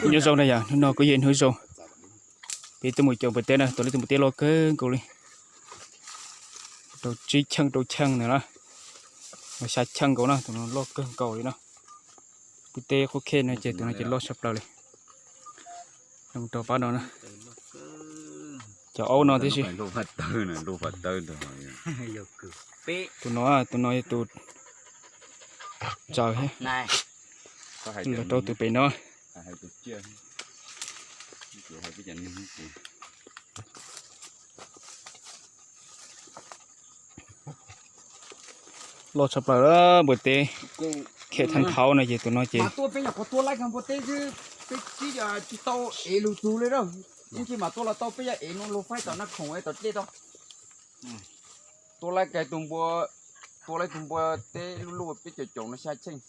Nyob zoo na yom, hnub no kuj yog hnub zoo, peb tuaj mus caum npua teb na, tus no tus npua teb loj kawg nkaus li, rau tsib cheej rau cheej ntawd na, xya cheej nkaus na, tus no loj kawg nkaus li na. Npua teb qub khej no ces tus no ces loj tshaj plaws li. Rau pab no na, cov aub no tib si. Tus no, tus no yog tus tsaws thiab, los rau tus pem no. Loj tshaj plaws npua teb, khej thaj thaub no ces tus no ces. Peb tsis tau ev lug tug li, ib ntsis mas tuaj los tau peb yuav ev no lug faib tom naj khoom tom dlej tau. Tua laib kais tus npua, tua laib tus npua teb luj luj peb caum caum no xya cheej.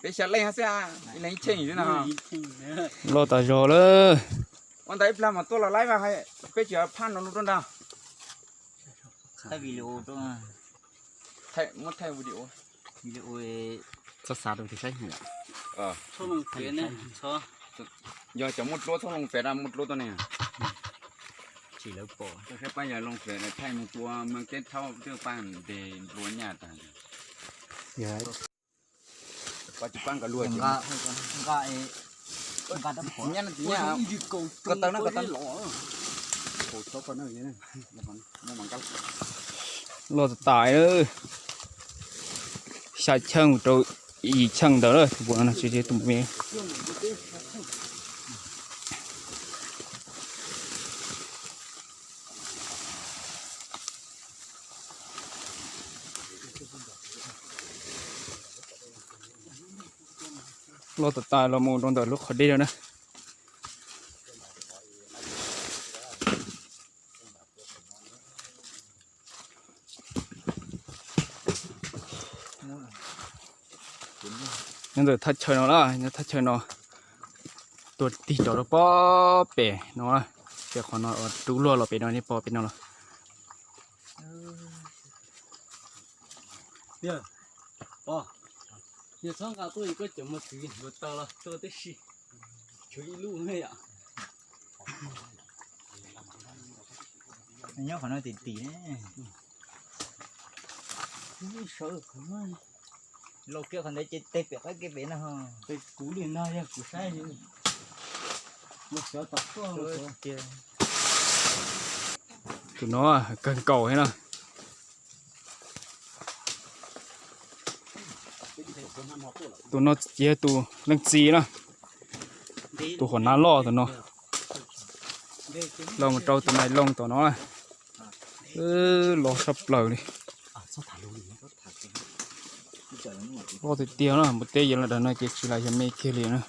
Peb xya leej xwb, ib leeg ib cheej xwb no. Loj tas zog lawm. Ua ntawd ib plag mas tuaj los laib mas peb tsis phaj no lug rau ntag. Muab thaij video, video txhob xav rau tus saib. Yog cov muaj dluab txhob loo pem, muaj dluab tuaj ne. Tsis lawv pom, saib pab yog loo pem thaij mus tua mas keb thaub twb pab ntes nplua nyaj tas. Pab tsis pab nqa luaj, nqa, nqa, nqa, nqa, nqa, nqa, nqa, nqa, nqa, nqa, nqa, nqa, nqa, nqa, loj tas tas, xya cheej rau yim cheej ntawd na, tus npua no tsis yog tus npua me. Loj tas tas los mus rau ntawm lub qhov dej no na. Nyob ntawm thaj chaw no na, nyob thaj chaw no, tuaj tig rov rau pob pem no, ces qhov no rub luag los pem no, nej pom pem no los. Yog txhob nqa tuaj, koj cov mos txwv hluav taws los tuaj tib si, tshuav ib lub yom. Nyob qhov no tim tim ne. Sawv qhov no, los kiag qhov ntawd ces teg pem qab kev pem no. Kuv li no yog kuv saib, los sawv tom tuaj tiag. Tus no kawg nkaus thiab na. Tus no ces yog tus leej txiv na, tus hom nab loj tus no, los mus rau tus nais loo tom no, loj tshaj plaws li. Loj tiag tiag na, npua teb yog los daws no ces tsis lam yog me kiag li na.